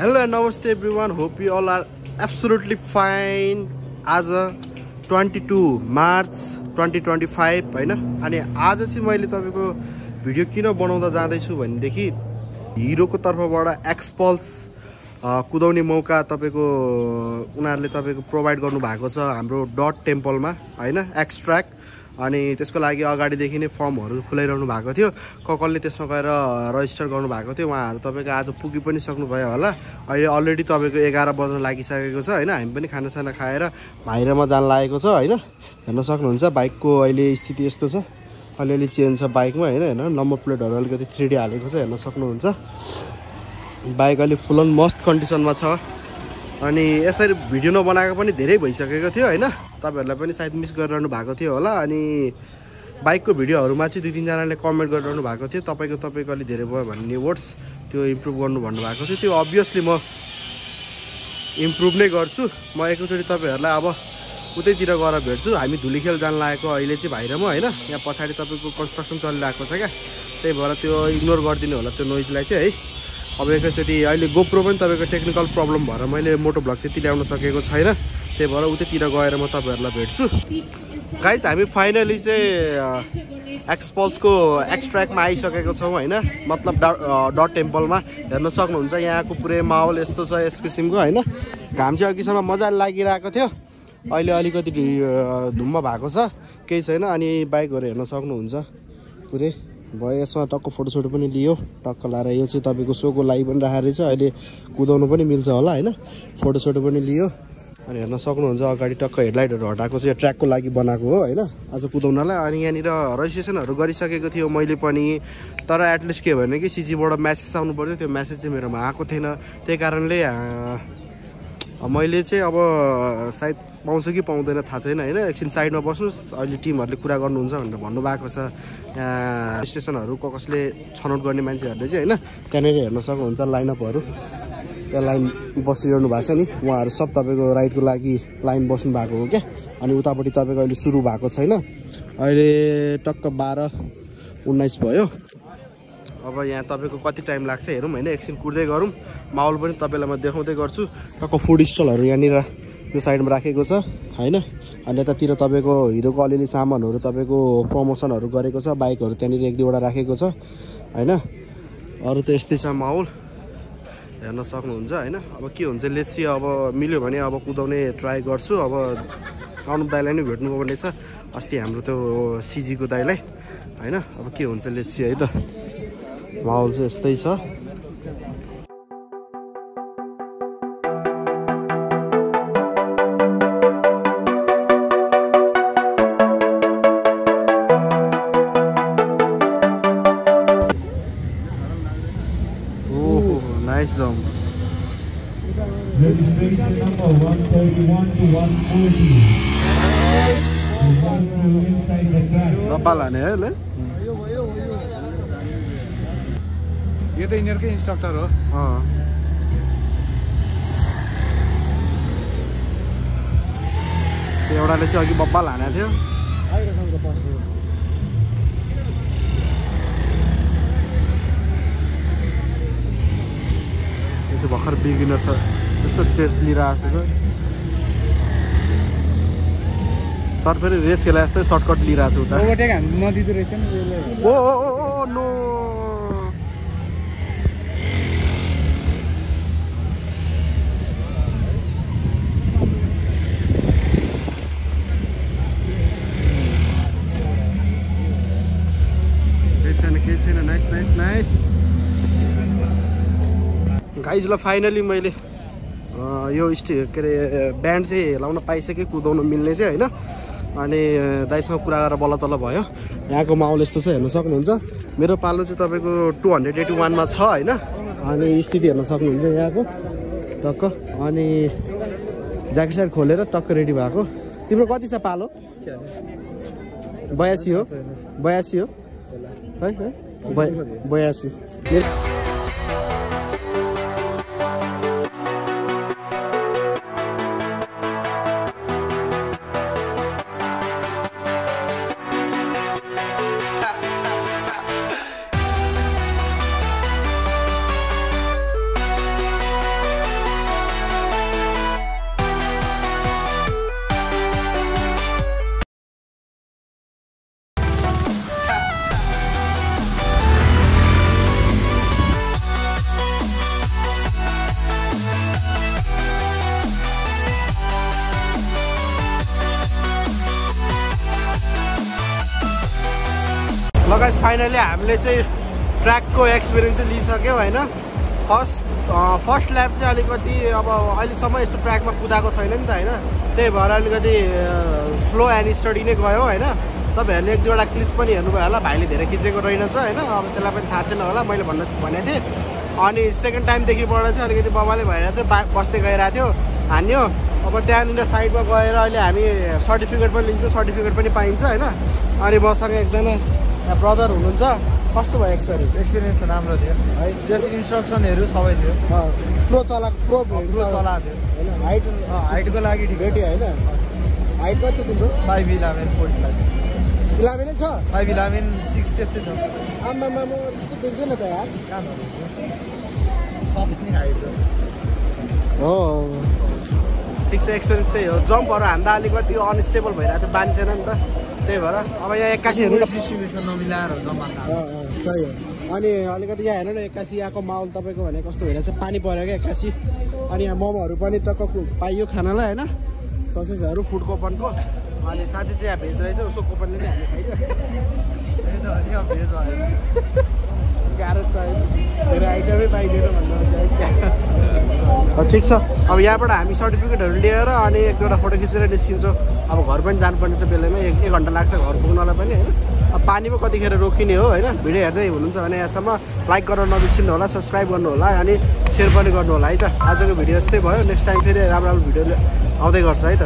Hello and namaste everyone. Hope you all are absolutely fine. आज 22 March 2025 हैन अनि आज चाहिँ मैले तपाईको भिडियो किन बनाउँदा जाँदैछु भनेदेखि हिरोको तर्फबाट एक्सपल्स कुदाउने मौका तपाईको उनीहरुले तपाईको प्रोवाइड गर्नु भएको छ हाम्रो डट टेम्पलमा हैन एक्सट्र्याक्ट अनि त्यसको लागि अगाडि देखि नै फर्महरु खुलाइरहनु भएको थियो ककलले त्यसमा गएर रजिस्टर गर्नु भएको थियो उहाँहरु तपाईको आज पुगी पनि सक्नु भयो होला अहिले अलरेडी तपाईको 11 बज्न लागिसकेको छ हैन हामी पनि खानासाना खाएर भाइरमा जान लागेको छ हैन हेर्न सक्नुहुन्छ बाइकको अहिले स्थिति यस्तो छ अलिअलि चेन्ज छ बाइकमा हैन हैन नम्बर प्लेटहरु अलिकति 3D हालेको छ हेर्न सक्नुहुन्छ बाइक अलि फुल अन मस्त कन्डिसनमा छ अनि यसरी भिडियो नबनाएको पनि धेरै भइसकेको थियो हैन तपाईहरुलाई पनि सायद मिस गरिरहनु भएको थियो होला अनि बाइकको भिडियोहरुमा चाहिँ दुई तीन जनाले कमेन्ट गरिरहनु भएको थियो तपाईको अलि धेरै भयो भन्ने वर्ड्स त्यो इम्प्रुभ गर्नु भन्नु भएको थियो त्यो अभियसली म इम्प्रुभ नै गर्छु म एकैचोटी तपाईहरुलाई अब उतैतिर गएर भेट्छु हामी धुलीखेल जान लागेको अहिले चाहिँ भाइरमा हैन यहाँ पछाडी तपाईको कन्स्ट्रक्सन चलिरहेको छ क्या त्यही भएर त्यो इग्नोर गर्दिनु होला त्यो नोइजलाई चाहिँ है अब एकैचोटी अहिले गोप्रो पनि तपाईको टेक्निकल प्रब्लम भएर मैले मोटो भ्लग त्यति ल्याउन सकेको छैन त्यही भएर उतैतिर गएर म तपाईहरुलाई भेट्छु गाइज हामी फाइनली चाहिँ एक्सपल्सको एक्सट्र्याक्टमा आइसकेको छौं हैन मतलब डट टेम्पलमा हेर्न सक्नुहुन्छ यहाँको पुरै माहौल यस्तो छ यस किसिमको हैन घाम चाहिँ अघिसम्म मजाले लागिरहेको थियो अहिले अलिकति धुम्म भएको छ केही छैन अनि बाइकहरु हेर्न सक्नुहुन्छ पुरै भयो यसमा टक्क फोटोसोटो पनि लियो टक्क लाएर यो चाहिँ तपाईको सोको लागि पनि राखेर छ अहिले कुदाउनु पनि मिल्छ होला हैन फोटोसोटो पनि लियो अनि हेर्न सक्नुहुन्छ अगाडि टक्क हेडलाइटहरु हटाएको छ यो ट्र्याकको लागि बनाएको हो हैन आज कुदाउनलाई अनि यहाँनिर रजिस्ट्रेसनहरु गरिसकेको थियो मैले पनि तर एटलिस्ट के भने कि सीजीबाट मेसेज आउनु पर्यो त्यो मेसेज चाहिँ मेरोमा आएको थिएन त्यही कारणले मैले चाहिँ अब सायद पाउँछु कि पाउँदैन थाहा छैन हैन एकछिन साइडमा बस्नुस् अहिले टिमहरुले कुरा गर्नुहुन्छ भनेर भन्नु भएको छ यहाँ स्टेसनहरु कसले छनौट गर्ने मान्छेहरुले चाहिँ हैन त्यहाँनेर हेर्न सक्नुहुन्छ लाइनअपहरु त्यहाँ लाइन बसिरहनु भएको छ नि उहाँहरु सब तपाईको राइडको लागि लाइन बस्नु भएको हो क्या अनि उतापटि तपाईको अहिले सुरु भएको छैन अहिले टक्क 12:19 भयो अब यहाँ तपाईको कति टाइम लाग्छ हेरौँ हैन एकछिन कुर्दै गरौँ माहौल पनि तपाईलाई म देखाउँदै गर्छु टक्क फुड स्टलहरु यहाँनिर यो साइडमा राखेको छ हैन अनि यतातिर तपाईको हिरोको अलिअलि सामानहरु तपाईको प्रमोसनहरु गरेको छ बाइकहरु त्यहाँनिर एक दुईवटा राखेको छ हैन अरु त यस्तै छ माहौल हेर्न सक्नुहुन्छ हैन अब के हुन्छ लेट्स सी अब मिल्यो भने अब कुदाउने ट्राई गर्छु अब अनुप दाइलाई नै भेट्नु पर्ने छ अस्ति हाम्रो त्यो सीजी को दाइलाई हैन अब के हुन्छ लेट्स सी है त माहौल चाहिँ यस्तै छ Nice jump. Registration number 131 to 140. Run through inside the track. Rapala ne le? यो त इन्जिनियरकै इन्स्ट्रक्टर हो एउटाले चाहिँ अघि बब्बा लानेको थियो भर्खर बिगिनर छ यसो टेस्ट लिइरहेको जस्तो छ सर फेरि रेस खेला जस्तै सर्टकट लिइरहेको छ उता ओभरटेक हान्नु नदिँदो रहेछ नि यसले ओ नो केही छैन नाइस नाइस नाइस गाइज ल फाइनली मैले यो के अरे ब्यान्ड चाहिँ लाउन पाइसकेँ कुदाउन मिल्ने चाहिँ हैन अनि दाइसँग कुरा गरेर बल्ल तल भयो यहाँको माहौल यस्तो छ हेर्न सक्नुहुन्छ मेरो पालो चाहिँ तपाईको 281 मा छ हैन अनि स्थिति हेर्न सक्नुहुन्छ यहाँको टक्क अनि ज्याकेट साइड खोलेर टक्क रेडी भएको तिम्रो कति छ पालो 82 हो 82 हो है 82 गाइस फाइनली हामीले चाहिँ ट्र्याकको एक्सपिरियन्स चाहिँ लिइसक्यौँ होइन। फर्स्ट ल्याप चाहिँ अलिकति अब अहिलेसम्म यस्तो ट्र्याकमा कुदाएको छैन नि त होइन, त्यही भएर अलिकति स्लो एन्ड स्टडी नै गयो होइन। तपाईँहरूले एक दुईवटा क्लिप्स पनि हेर्नुभयो होला, भाइले धेरै खिचेको रहेनछ होइन, अब त्यसलाई पनि थाहा थिएन होला, मैले भनेको थिएँ। अनि सेकेन्ड टाइमदेखिबाट चाहिँ अलिकति बबाले भइरहेको थियो, बस्दै गइरहेको थियो हान्यो। अब त्यहाँनिर साइडमा गएर अहिले हामी सर्टिफिकेट पनि लिन्छौँ, सर्टिफिकेट पनि पाइन्छ होइन। अनि मसँग एकजना ब्रदर हुनुहुन्छ, कस्तो भयो एक्सपिरियन्स राम्रो थियो है, जस इन्स्ट्रक्सनहरू सबै थियो। प्रो चलाएको प्रो चलाएको थियो होइन। हाइटको लागि ठिक भेट्यो होइन। हाइट कति छ तिम्रो? 5'11" 11 नै छ? 5'11", 6 त्यस्तै छ। आम्मामा त्यस्तो देख्दैन त यार। हो ठिक छ, एक्सपिरियन्स त्यही हो। जम्पहरू हान्दा अलिकति अनस्टेबल भइरहेको थियो, बानी थिएन नि त, त्यही भएर अब यहाँ 81 हेर्नु डिस्ट्रिब्युसन नमिलाएर जम्मा सही हो। अनि अलिकति यहाँ हेर्नु न 81 यहाँको माहौल तपाईँको भने कस्तो भइरहेछ, पानी पऱ्यो क्या 81। अनि यहाँ मोमोहरू पनि टक्क पाइयो खानालाई होइन, ससेजहरू फुड कोपनको। अनि साथी चाहिँ यहाँ भेज रहेछ, उसको कोपनले चाहिँ हामी खाइदियो। गाह्रो छ धेरै आइटमै पाइदिएन भन्नु। ठिक छ, अब यहाँबाट हामी सर्टिफिकेटहरू लिएर अनि एक दुईवटा फोटो खिचेर निस्किन्छौँ। अब घर पनि जानुपर्ने छ बेलैमा, 1 घन्टा लाग्छ घर पुग्नलाई पनि होइन। अब पानी पो कतिखेर रोकिने हो होइन। भिडियो हेर्दै हुनुहुन्छ भने यहाँसम्म लाइक गर्न नबिर्सिनु होला, सब्सक्राइब गर्नु होला अनि सेयर पनि गर्नु होला है त। आजको भिडियो यस्तै भयो, नेक्स्ट टाइम फेरि राम्रो राम्रो भिडियो आउँदै गर्छ है त।